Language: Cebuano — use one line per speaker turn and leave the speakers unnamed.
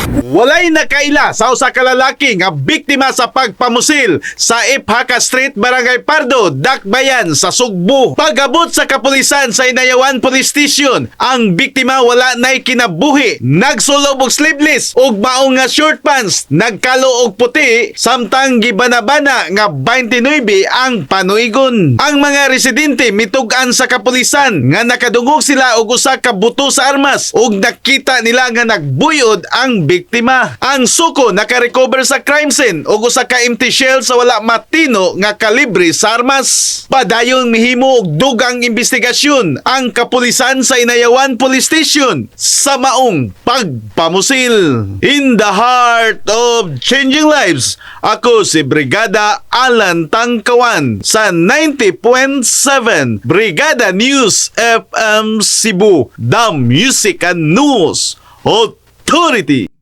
Walay nakaila sa usa ka lalaki nga biktima sa pagpamusil sa Iphaka Street, Barangay Pardo, Dakbayan sa Sugbo. Pagabot sa kapulisan sa Inayawan Police Station, ang biktima wala nay kinabuhi. Nagsulob og sleeveless ug maong nga short pants, nagkalo og puti samtang gibanabana nga 29 ang panuigon. Ang mga residente mitug-an sa kapulisan nga nakadungog sila og usa ka buto sa armas ug nakita nila nga nagbuyod ang biktima. Ang suko nakarecover sa crime scene ug usa ka empty shell sa wala matino nga kalibre sa armas. Padayong mihimo og dugang investigasyon ang kapulisan sa Inayawan Police Station sa maong pagpamusil. In the heart of changing lives, ako si Brigada Alan Tangkawan sa 90.7 Brigada News FM Cebu, the Music and News Authority.